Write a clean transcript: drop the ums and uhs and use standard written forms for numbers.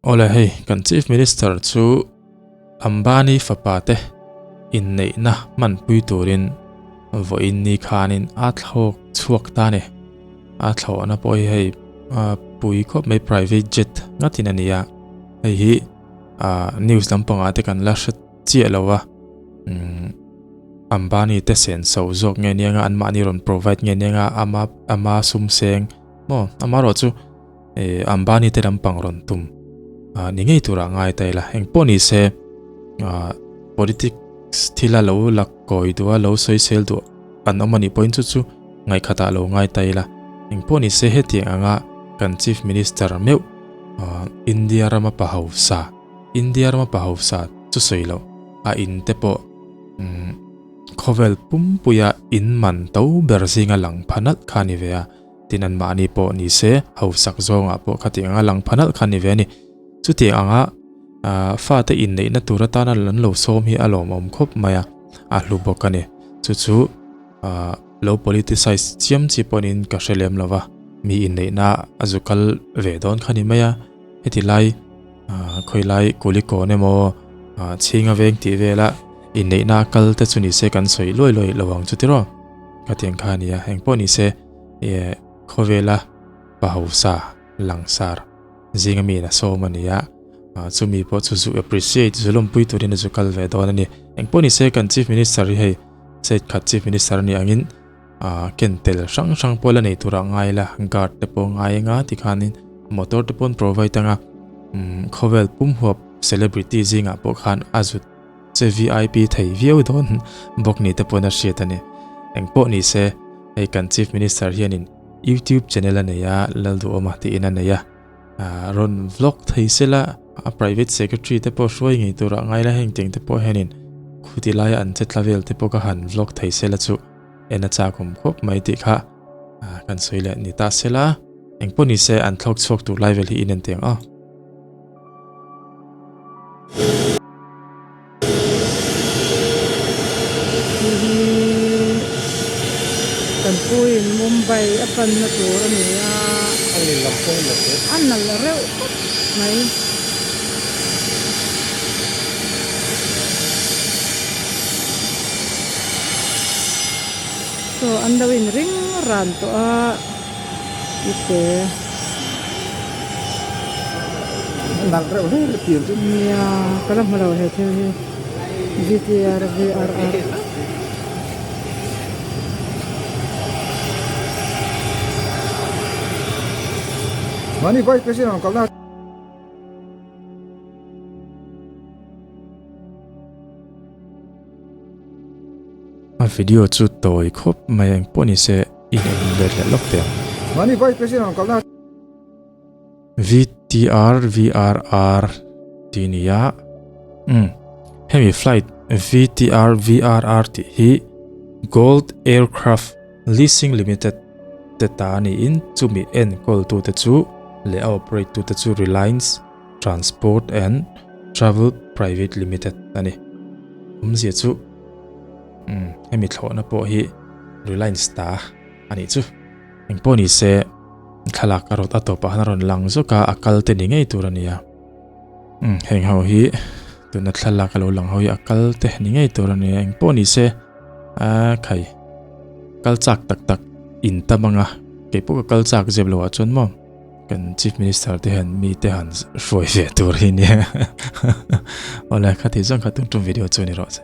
Awle hei kan Chief Minister chu Ambani fapa te inneihna hmanpui turin vawiin ni khanin a thlawk chhuak ta a ni. A thlawhna pawh hi hei pui khawp mai private jet ngatin a ni a, hei hi news lampangah te kan la hre chiah lo a, Ambani te senso zawk nge nia nga anmahni rawn provide nge nia nga ama ama sum seng maw amaherawhchu eh Ambani te lampang rawn tum ah ni ngei turah ngai ta ila engpawh ni se ah politics thila lo la kawi duh a lo sawi sel duh an awm anih pawhin chu chu ngaihkhatah lo ngai ta ila engpawh ni se hetiang anga kan chief minister meuh ah India rama pa hausa India rama pa hausa chu sawi loh a in te pawh umm khawvel pumpuia in man to ber zinga lang pha nalh kha a ni ve a. Tin anmahni pawh ni se, hausak zawngah pawh khatiang anga lang pha nalh kha a ni ve a ni. Chutiang anga fate inneihna tur atana an lo sawm hi a lawmawm khawp mai a, a hlu bawk a ni. Chu chu lo politicize chiam chi pawhin ka hre lem lo va, mi inneihna a zu kal ve dawn kha ni mai a, heti lai khawilai Kulikawn emaw Chhinga veng tih vela inneihna a kal te chu ni se kan sawi luai luai lo ang chu tiraw? Khatiang kha a ni a, engpawh ni se. Ehh khawvela pa hausa langsar zinga mi in a sawm a ni a, chumi pawh chu zu appreciate zu lawmpui turin a zu kal ve dawn a ni. Engpawh ni se kan Chief Minister hi hei state khat Chief Minister a nih angin ah ken tel hrang hrang pawh la nei turah ngai ila guard te pawh ngai anga tikhanin motor te pawh an provide anga umm khawvel pum huap celebrity zingah pawh khan a zut che vip thei viau dawn bawk ni te pawn a hriat a ni. Engpawh ni se hei kan Chief Minister hianin YouTube channel a nei a, Lalduhawma tiin a nei a, rawn vlog thei sela a private secretary te pawh hruai ngei turah ngai la heng tiang te pawh hianin khuti laia an che tla vel te pawh ka han vlog thei sela chu en a chakawm khawp mai tih kha kan sawi leh ni ta sela. Engpawh ni se an thlawk chhuak tur lai vel hi in en teh ang aw. Hei hi kan pu in Mumbai a panna tur a ni a, a nalh reuh khawp mai. Saw an lo in ring ran tawh a. Nalh reuh hle le pian chu. Nia ka la hmu lo he thil hi VTR VRR. Mahni vice president rawn kalna. A video chu tawi khawp mai engpawh ni se in en let leh lawk teh ang. Mahni vice president rawn kalna. VTR VRR tih ni a umm hemi flight VTR VRR tih hi Gold Aircraft Leasing Limited te ta niin chumi enkawl tute chu leh a operate tute chu Reliance Transport and Travel Private Limited a ni. Awmzia chu umm hemi thlawhna pawh hi Reliance ta a nih chu. Engpawh ni se thlalak a rawt a tawpah khan a rawn lang zawk a, a kal te ni ngei tur a ni a. Umm heng ho hi tuna thlalak a lo lang ho hi a kal te ni ngei tur a ni a. Engpawh ni se a khai kal chak tak tak in tam anga keipawh ka kal chak zep loh ah chuan maw. Kan Chief Minister te hian mi te han hruai ve tur hi nia. Awle kha ti zawng kha tum tum video chu ni rawh se.